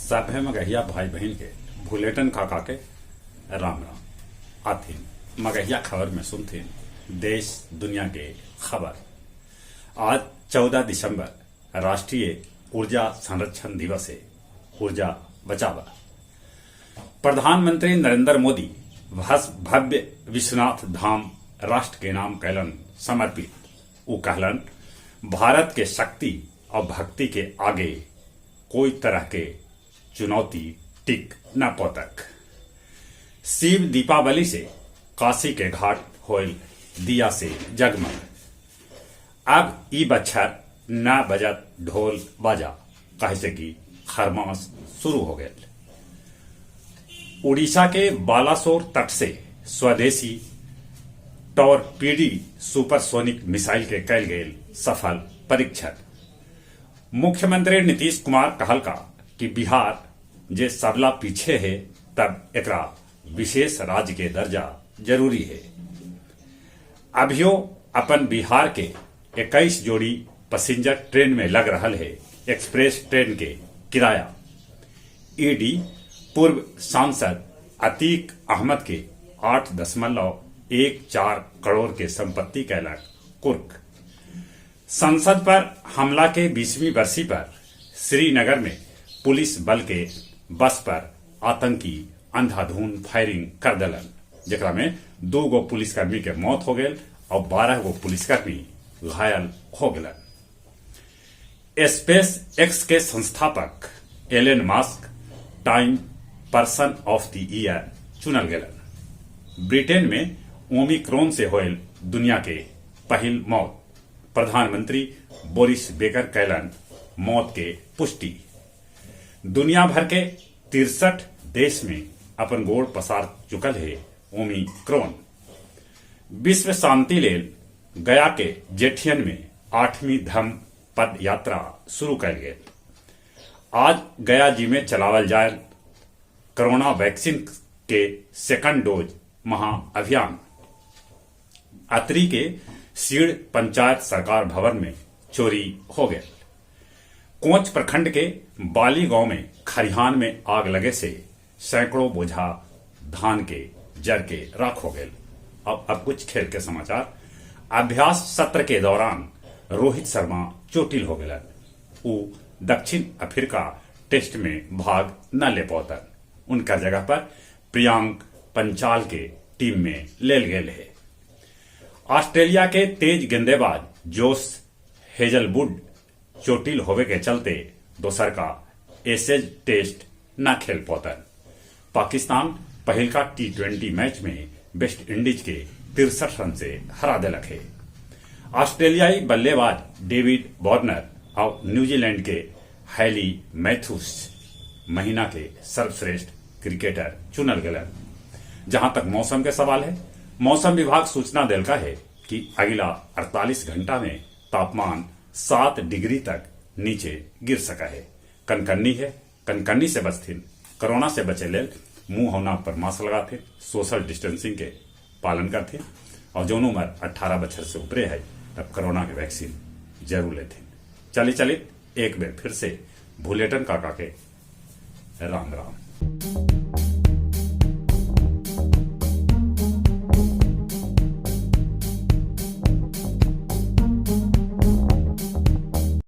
सभे मगहिया भाई बहिन के भुलेटन काका के राम राम। आथिन मगहिया खबर में सुनथिन देश दुनिया के खबर। आज 14 दिसंबर राष्ट्रीय ऊर्जा संरक्षण दिवस है। ऊर्जा बचावा। प्रधानमंत्री नरेंद्र मोदी भव्य विश्वनाथ धाम राष्ट्र के नाम कैलन समर्पित। उ कहलन, भारत के शक्ति और भक्ति के आगे कोई तरह के चुनौती टिक न पौतक। शिव दीपावली से काशी के घाट होल दिया से जगमग। अब ई बच्छर न बजत ढोल बाजा, कहे से कि खरमास शुरू हो गए। उड़ीसा के बालासोर तट से स्वदेशी टॉरपीडी सुपरसोनिक मिसाइल के कैल गेल सफल परीक्षण। मुख्यमंत्री नीतीश कुमार कहलका कि बिहार जे सबला पीछे है, तब एकरा विशेष राज्य के दर्जा जरूरी है। अभियो अपन बिहार के 21 जोड़ी पैसेंजर ट्रेन में लग रहल है एक्सप्रेस ट्रेन के किराया। ईडी पूर्व सांसद अतीक अहमद के 8.14 करोड़ के संपत्ति कैलक कुर्क। संसद पर हमला के 20वीं बरसी पर श्रीनगर में पुलिस बल के बस पर आतंकी अंधाधुंध फायरिंग कर दलन, जेकरा में 2 गो पुलिसकर्मी के मौत हो गए और 12 गो पुलिसकर्मी घायल हो गए। स्पेस एक्स के संस्थापक Elon Musk Time person of the year चुनल गेलन। ब्रिटेन में ओमिक्रोन से होयल दुनिया के पहिल मौत। प्रधानमंत्री बोरिस बेकर कैलन मौत के पुष्टि। दुनिया भर के 63 देश में अपन गोड़ पसार चुकल है ओमिक्रोन। विश्व शांति लेल गया के जेठियन में 8वीं धम्म पद यात्रा शुरू कैल गेल। आज गया जी में चलावल जाए कोरोना वैक्सीन के सेकंड डोज महाअभियान। अतरी के सीढ़ पंचायत सरकार भवन में चोरी हो गया। कोच प्रखंड के बाली गांव में खरिहान में आग लगे से सैकड़ों बोझा धान के जर के राख हो गए। अब कुछ खेल के समाचार। अभ्यास सत्र के दौरान रोहित शर्मा चोटिल हो गए। उ दक्षिण अफ्रीका टेस्ट में भाग न ले पौतन। उनका जगह पर प्रियांक पंचाल के टीम में लेल गेल है। ऑस्ट्रेलिया के तेज गेंदेबाज जोश हेजलवुड चोटिल होवे के चलते दोसर का एसेज टेस्ट न खेल पौतन। पाकिस्तान पहिलका T20 match में वेस्ट इंडीज के 63 रन से हरा दिलक है। ऑस्ट्रेलियाई बल्लेबाज डेविड वार्नर और न्यूजीलैंड के हैली मैथ्यूस महीना के सर्वश्रेष्ठ क्रिकेटर चुनल गए। जहां तक मौसम के सवाल है, मौसम विभाग सूचना दिलका है कि अगला 48 घंटा में तापमान 7 डिग्री तक नीचे गिर सका है। कनकन्नी है, कनकन्नी से बचथिन। कोरोना से बचे लेल मुंह और नाक पर मास्क लगाथे, सोशल डिस्टेंसिंग के पालन करथे और जो उम्र 18 बछर से ऊपरे है तब कोरोना के वैक्सीन जरूर लेते। चली चली एक बार फिर से भुलेटन काका के राम राम।